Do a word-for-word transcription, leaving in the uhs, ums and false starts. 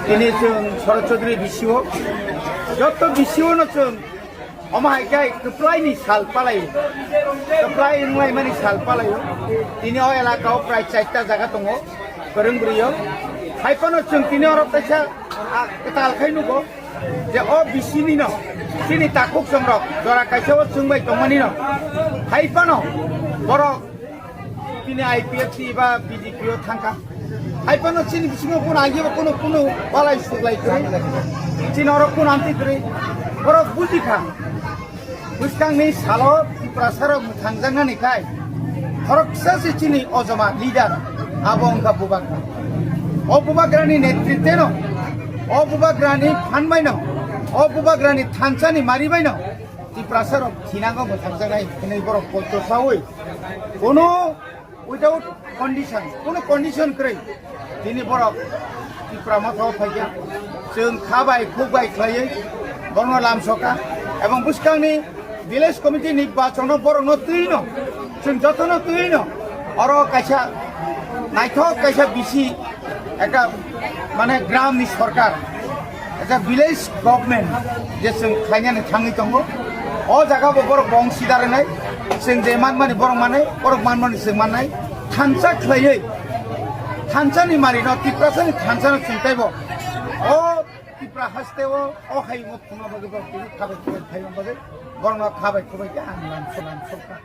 Tini chwng Sharat Chaudhary B C O, joto B C O no chwng omo hai khe kwplai ni sal palai, kwplai wnglaimani sal palai. Tini o elaka o prai chaita jaga tongo, kwrwng bwrwi o. Hai phano chwng tini oro kaisa, ah, kwtal khai nugo je o B C ni no chini takhuk chongrok jora kaisa o chwng bai tongmani no. Hai phano borok Tini I P F T ba B J P o thangkha. Hai phano chini bisingo kuno agi ba kuno, kuno balai suglai kwrwi. Chini oro kuno amtwi kwrwi. Borok bujikha. Bwskangni salo Tiprasarok mwthangjaknani khai. Khoroksa se chini ojoma leader abo wngkha Bubagra. O Bubagrani netritweno, o Bubagrani phan baino, o Bubagrani thansani mari baino. Tiprasarok thinango mwthangjaknai hwnwi borok poito saui, kuno without condition, kuno condition kwrwi tini borok Tipra Motha o phaikha. Chwng kha bai khuk bai khlaiwi borokno lamsoka, ebong bwskangni village committee ni bachongno borokno twino, chwng jotono twino oro kaisa naithok kaisa bisi ekta mane gram ni sorkar, ekta village government je chwng khlainani thangwi tongo. O jaga bo borok bong sida rwnai, chwng je manmani borok manai, borok manmani chwng mannai. Thansa khlaiwi, thansani marino, Tiprasani thansano chwng teibo o Tipra haste o, o hayungo phunukna bagwi borok tini khabai khubai phaiman bagwi borokno khabai khubai khe ang lamso lamsokha.